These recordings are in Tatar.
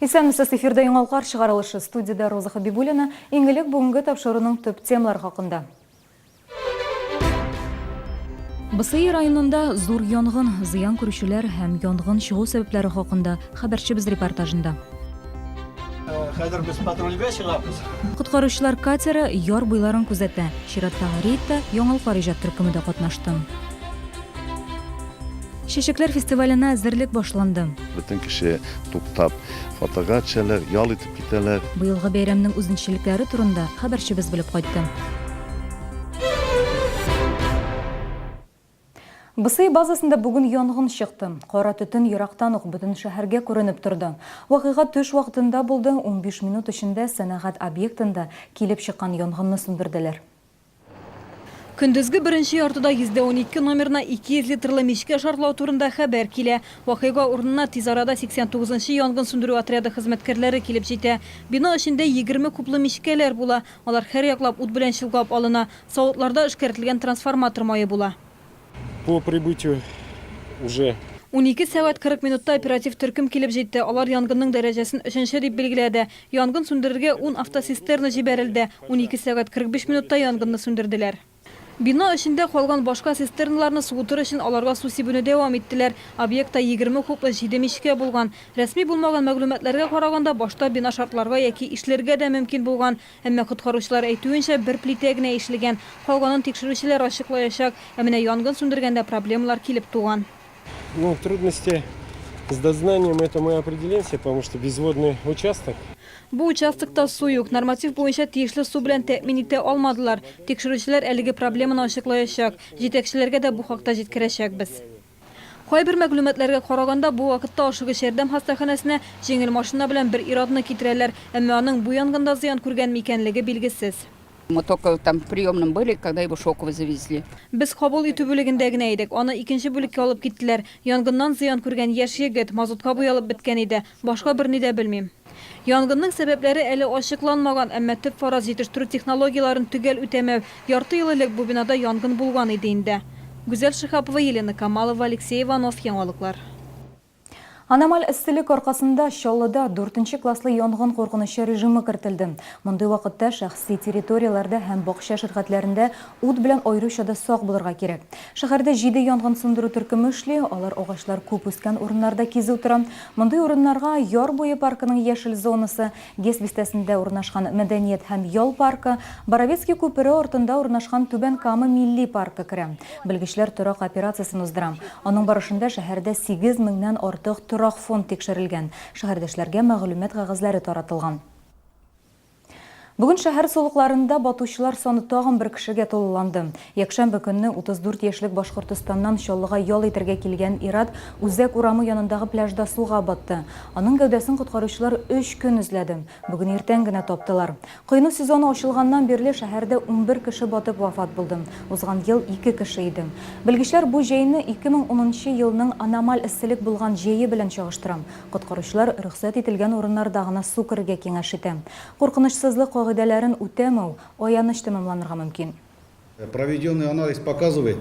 Исәнмесез, эфирда Яңалыклар чыгарылышы. Студиядә Роза Хабибуллина. Иң элек бүгенге тапшыруның төп темалары хакында. БСИ районында зур янгын, зыян күрүчеләр һәм янгын чыгу сәбәпләре хакында хәбәрчебез репортажында. Хәзер без патрульгә чыгабыз. Коткаручылар катеры яр буйларын күзәтә. Чираттагы рейдта Яңалыклар иҗат төркеме дә катнашты. Чәчәкләр фестиваленә әзерлек башланды. Бөтен кеше туктап фотога төшәләр, ял итеп китәләр. Быелгы бәйрәмнең үзенчәлекләре турында хәбәрчебез белеп кайтты. БСИ базасында бүген янгын чыкты. Кара төтен ерактан ук бөтен шәһәргә күренеп торды. Вакыйга төш вакытында булды, 15 минут эчендә сәнәгать объектында килеп чыккан янгынны сүндерделәр. Көндезге беренче яртыда 112 номерына 200 литрлы мичкә шартлау турында хәбәр килә. Вакыйга урынына тиз арада 89 нчы янгын сүндерү отряды хезмәткәрләре килеп җитә. Бина эчендә 20 кублы мичкәләр була. Алар һәрьяклап ут белән чолгап алына. Савытларда эшкәртелгән трансформатор мае була. По прибытию уже. 12 сәгать 40 минутта оператив төркем килеп җитте. Алар янгынның дәрәҗәсен өченче дип билгеләде. Янгын сүндерергә ун автоцистерна җибәрелде. 12 сәгать 45 минутта янгынны сүндерделәр. Бина эчендә калган башка цистерналарны суытыр өчен аларга су сибүне дәвам иттеләр. Объектта 20 кублы җиде мичкә булган. Рәсми булмаган мәгълүматларга караганда, башта бина шартларга яки ишелергә дә мөмкин булган. Әмма коткаручылар әйтүенчә, бер плитә генә ишелгән. Калганын тикшерүчеләр ачыклаячак. Ә менә янгын сүндергәндә проблемалар килеп туган. Ну, трудности с дознанием это мы определимся, потому что безводный участок. Бу участокта су юк. Норматив буенча тиешле су белән тәэмин итә алмадылар. Тикшерүчеләр әлеге проблеманы ачыклаячак. Җитәкчеләргә дә бу хакта җиткерәчәкбез. Кайбер мәгълүматларга караганда, бу вакытта ашыгыч ярдәм хастаханәсенә җиңел машина белән бер ир-атны китерәләр, әмма аның бу янгында зыян күргәнме икәнлеге билгесез. Мы только там в приемном были, когда его шоковый завезли. Без кабул итү бүлегендә генә идек, аны икенче бүлеккә алып киттеләр. Янгыннан зыян күргән яшь егет, мазутка буялып беткән иде. Башка берни дә белмим. Янгынның сәбәпләре әле ачыкланмаган, әмма төп фараз җитештерү технологияләрен төгәл үтәмәү. Ярты ел элек бу бинада янгын булган иде инде. Гүзәл Шиһапова, Елена Камалова, Алексей Иванов, Яңалыклар. Аномаль эсселек аркасында Чаллыда дүртенче класслы янгын куркынычы режимы кертелде. Мондый вакытта шәхси территорияләрдә һәм бакча ширкәтләрендә ут белән аеруча да сак булырга кирәк. Шәһәрдә җиде янгын сүндерү төркеме эшли, алар агачлар күп үскән урыннарда кизү тора. Мондый урыннарга Яр буе паркының яшел зонасы, ГЭС бистәсендә урнашкан Мәдәният һәм ял паркы, Боровецкий күпере артында урнашкан Түбән Кама милли паркы керә. Белгечләр торак операциясен уздыра. Аның барышында шәһәрдә 8 меңнән артык торак фонд тикшерелгән, шәһәрдәшләргә мәгълүмат кәгазьләре таратылган. Бүген шәһәр сулыкларында батучылар саны тагын бер кешегә тулыланды. Якшәмбе көнне 34 яшьлек Башкортостаннан Чаллыга ял итәргә килгән ир-ат Үзәк урамы янындагы пляжда суга батты. Аның гәүдәсен коткаручылар өч көн эзләде. Бүген иртән генә таптылар. Коену сезоны ачылганнан бирле шәһәрдә 11 кеше батып вафат булды. Узган ел ике кеше иде. Белгечләр бу җәйне 2010 нчы елның аномаль эсселек булган җәе белән чагыштыра. Коткаручылар рөхсәт ителгән урыннарда гына су керергә киңәш итә. Куркынычсызлык кагыйдәләрен үтәмәү аяныч тәмамланырга мөмкин. Проведенный анализ показывает.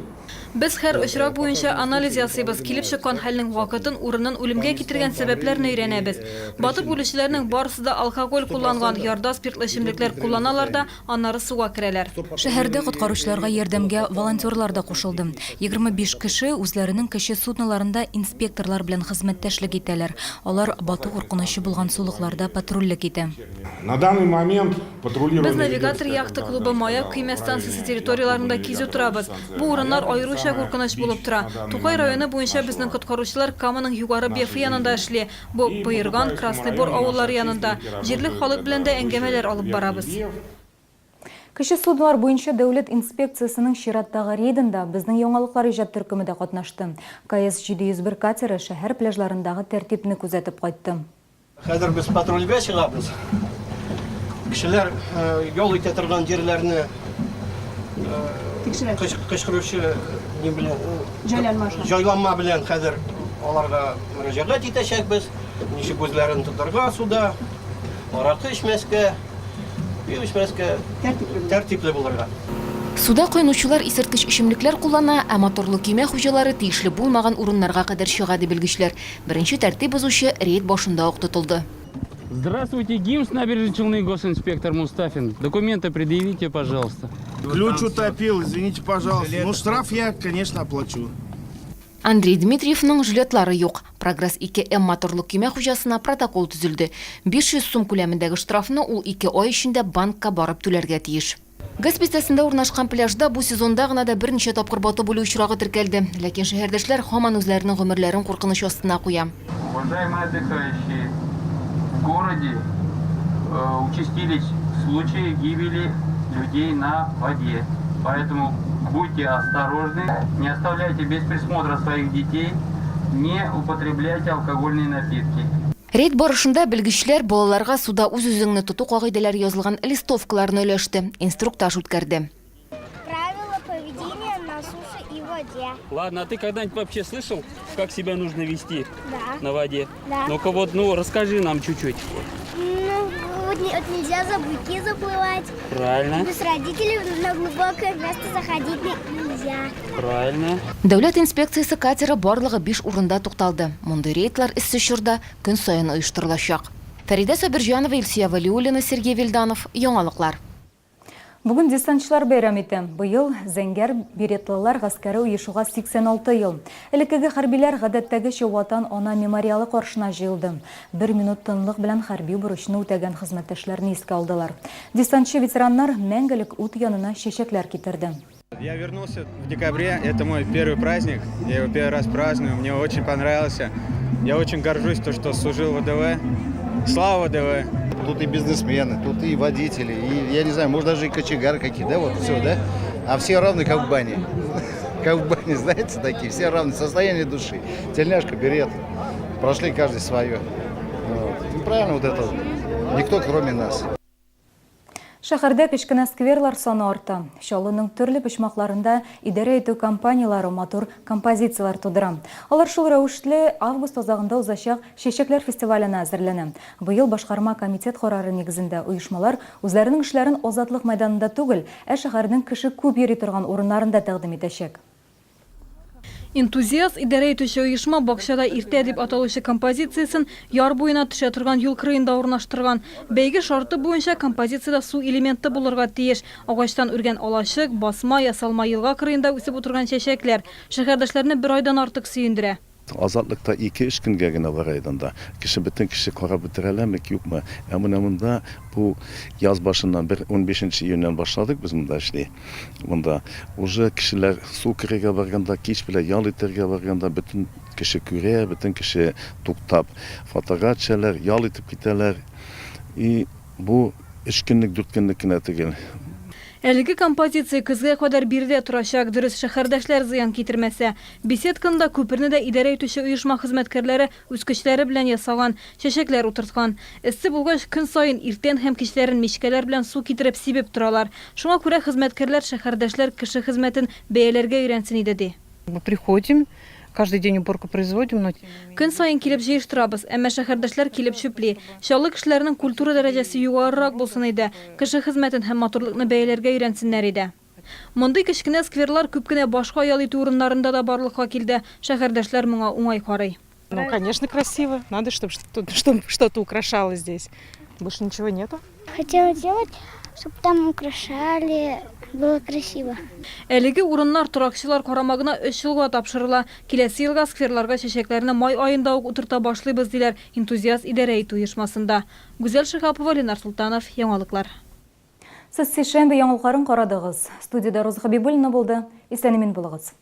Без һәр очрак буенча анализ ясыйбыз, килеп чыккан хәлнең вакытын, урынын, үлемгә китергән сәбәпләрне өйрәнәбез. Батып үлүчеләрнең барысы да алкоголь кулланган, ярда спиртлы эчемлекләр кулланалар да, аннары суга керәләр. Шәһәрдә коткаручыларга ярдәмгә волонтерлар да кушылды. 25 кеше үзләренең кече судноларында инспекторлар белән хезмәттәшлек итәләр. Алар бату куркынычы булган сулыкларда патрульлек итә. На данный момент Без Навигатор яхта клубы, Маяк көймә станциясе территорияләрендә кизү торабыз. Бу урыннар аеруча куркыныч булып тора. Тукай районы буенча безнең коткаручылар Каманың Югары Бефы янында эшли. Бу, Боерган, Красный Бор авыллары янында. Җирле халык белән дә әңгәмәләр алып барабыз. Кече суднолар буенча дәүләт инспекциясенең чираттагы рейдында безнең Яңалыклар иҗат төркеме дә катнашты. КС 701 катеры шәһәр пляжларындагы тәртипне күзәтеп кайтты. Хәзер без патрульгә чыгабыз. Кешеләр ял итә торган җирләрне кычкыручы ни белән җайланма белән хәзер аларга мөрәҗәгать итәчәкбез. Ничек үзләрен тотарга суда, аракы эчмәскә, пиво эчмәскә, тәртипле булырга. Суда коенучылар исерткеч эчемлекләр куллана, ә моторлы көймә хуҗалары тиешле булмаган урыннарга кадәр чыга, ди белгечләр. Беренче тәртип бозучы рейд башында ук тотылды. Здравствуйте, ГИМС Набережные Челны, госинспектор Мустафин. Документы предъявите, пожалуйста. Ключ утопил, извините, пожалуйста. Ну, штраф я, конечно, оплачу. Андрей Дмитриевның жилетлары юк. Прогресс 2 М моторлы көймә хуҗасына протокол төзелде. 500 сум күләмендәге штрафны ул ике ай эчендә банкка барып түләргә тиеш. Гэс бистәсендә урнашкан пляжда бу сезонда гына да берничә тапкыр батып үлү очрагы теркәлде. Ләкин шәһәрдәшләр һаман үзләренең гомерләрен куркыныч астына куя. Уважаемые отдыхающие, в городе участились случаи гибели людей на воде. Поэтому будьте осторожны, не оставляйте без присмотра своих детей, не употребляйте алкогольные напитки. Рейд барышында белгечләр балаларга суда үз-үзеңне тоту кагыйдәләре язылган листовкаларны өләште, инструктаж үткәрде. Правила поведения на суше и воде. Ладно, а ты когда-нибудь вообще слышал, как себя нужно вести Да. на воде? Да. Ну-ка вот, ну расскажи нам чуть-чуть. Ну, вот, не- вот нельзя за буйки заплывать. Правильно. Без родителей на глубокое место заходить нельзя. Правильно. Дәүләт инспекциясе катеры барлыгы биш урында тукталды. Мондый рейдлар эссе чорда көн саен оештырылачак. Фәридә Сабирҗанова, Илсөя Вәлиуллина, Сергей Вильданов, Яңалыклар. Бүген десантчылар бәйрәм итә. Быел Зәңгәр беретлылар гаскәре оешуга 86 ел. Элеккеге хәрбиләр гадәттәгечә Ватан ана мемориалы каршына җыелды. Бер минут тынлык белән хәрби бурычны үтәгән хезмәттәшләрне искә алдылар. Десантчы ветераннар мәңгелек ут янына чәчәкләр китерде. Я вернулся в декабре, это мой первый праздник, я его первый раз праздную, мне очень понравился. Я очень горжусь, то, что служил в ВДВ. Слава ВДВ! Тут и бизнесмены, тут и водители, и, я не знаю, может даже и кочегары какие, да, вот все, да? А все равны, как в бане. Как в бане, знаете, такие, все равны, состояние души. Тельняшка, берет, прошли каждый свое. Вот. Ну, правильно вот это, никто кроме нас. Шәһәрдә кечкенә скверлар саны арта. Чаллының төрле почмакларында идарә итү компанияләре матур композицияләр тудыра. Алар шул рәвешле август азагында узачак Чәчәкләр фестиваленә әзерләнә. Быел башкарма комитет карары нигезендә оешмалар үзләренең эшләрен Азатлык мәйданында түгел, ә шәһәрнең кеше күп йөри торган урыннарында тәкъдим итәчәк. Энтузиаст идарә итүче оешма Бакчада иртә дип аталучы композициясен яр буена төшә торган юл кырыенда урнаштырган. Бәйге шарты буенча композициядә су элементы булырга тиеш. Агачтан үргән алачык, басма, ясалма елга кырыенда үсеп утырган чәчәкләр. Шәһәрдәшләрне бер айдан артык сөендерә. Азатлыкта ике-өч көнгә генә бара иде анда. Кеше, бөтен кеше карап бетерәләме, юкмы. Ә менә монда бу яз башыннан, бер унбишенче июньнән башладык без монда эшли. Монда уже кешеләр су керергә барганда, кич белән ял итәргә барганда бөтен кеше күрә, бөтен кеше туктап фотога төшәләр, ял итеп китәләр. И бу өч көнлек, дүрт көнлек кенә түгел. Әлеге композиция көзгә кадәр биредә торачак, дөрес, шәһәрдәшләр зыян китермәсә. Беседканы да, күперне дә идарә итүче оешма хезмәткәрләре үз көчләре белән ясаган, чәчәкләр утырткан. Эссе булгач, көн саен иртән һәм кичләрен мичкәләр белән су китереп сибеп торалар. Шуңа күрә хезмәткәрләр шәһәрдәшләр кеше хезмәтен бәяләргә өйрәнсен иде, ди. Мы приходим, каждый день уборку производим, но тем не менее. Көн саен килеп җыештырабыз, әмма шәһәрдәшләр килеп чүпли. Чаллы кешеләренең культура дәрәҗәсе югарырак булсын иде, кеше хезмәтен һәм матурлыкны бәяләргә өйрәнсеннәр иде. Мондый кечкенә скверлар күп кенә башка ял итү урыннарында да барлыкка килде, шәһәрдәшләр моңа уңай карый. Ну, конечно, красиво. Надо, чтобы что-то украшало здесь. Больше ничего нету. Хотела сделать, чтобы там украшали, было красиво. Әлеге урыннар торакчылар карамагына өч елга тапшырыла. Киләсе елга скверларга чәчәкләрне май аенда ук утырта башлыйбыз, диләр Энтузиаст идарә итү оешмасында. Гүзәл Шиһапова, Ленар Солтанов, Яңалыклар. Сез сишәмбе яңалыкларын карадыгыз. Студиядә Роза Хәбибуллина булды. Исән-имин булыгыз.